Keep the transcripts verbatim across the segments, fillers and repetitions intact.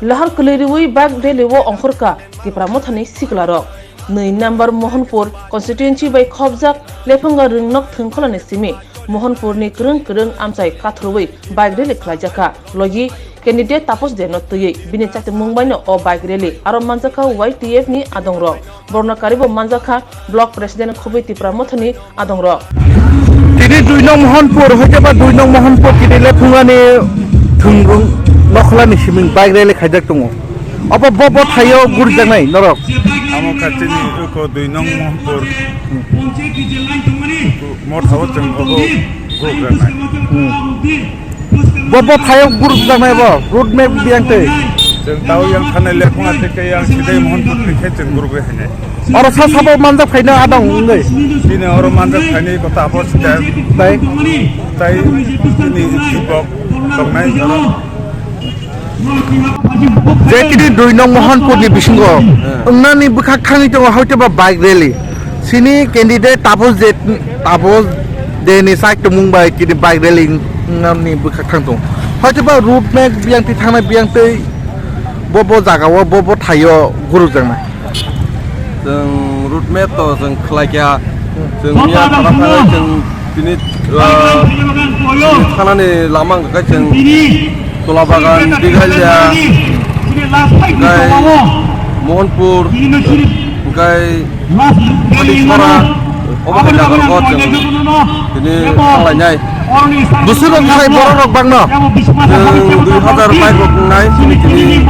Lahar kwlwi rwui bike rally o ongkhorkha Tipra Mothani siklarok. Nwi number Mohanpur constituency bai khopjak Lephunga Rwngnok Thwngkholani simi Mohanpurni kwrwng kwrwng amchai kathurwi bike rally khlaijakha. Logi candidate Taposh Deno twiwi bini chaktimung baino o bike rally aro manjakha Y T F ni adongrok. Borokno karibo manjakha block president khubui Tipra Mothani adongrok. Tini dui nong Mohanpur, hoiteba dui nong Mohanpur tini Lephungani thwngrung nokhlani siming bike rally khaijak tongo. Obo bo bo thaio gurjaknai norok. Amo kha chini uko dui nong Mohanpur. Motha o chwng obo gurjaknai. Bo bo thaio group janai bo, road map biyang tei. Chwng tao yang thanai Lephunga tei khe yang sidai Mohanpur ni khe chwng group hai nai. Oro sa sabo manjak phaina adang wngwi. Bini oro manjak phaini kota abo sidai. Tai. Tai bini jubok tongnai oro. Je kini dui nong Mohanpur ni bisingo wngnani bwkhak thangwi tongo hoiteba bike rally. Sini candidate Taposh Je, Taposh Deni sak tongmung bai kini bike rally wngnani bwkhak thang tongo. Hoiteba road map biyang twi thangnai biyang twi bo bo jaga o bo bo thaio gurujak nai. Chwng road map to chwng khlai kha. Chwng miya khana thangwi chwng tini, ah, tini thanani lama hwnkha khe chwng Tola Bagan, Dighalia, hwnkhe Mohanpur, hwnkhe Manisora, obo hai jaga rok chwng tini thanglainai. Bwswk rok hai borok rok bangno. Chwng dui hazar bike rok wngnai, chini, chini,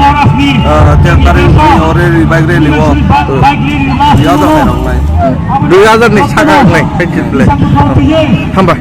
ah, ter tarik ni ore ri bike rally o, ah, yaja hai rok wngnai. Dui hazar ni saka wngnai, hai chini belai. Hambai.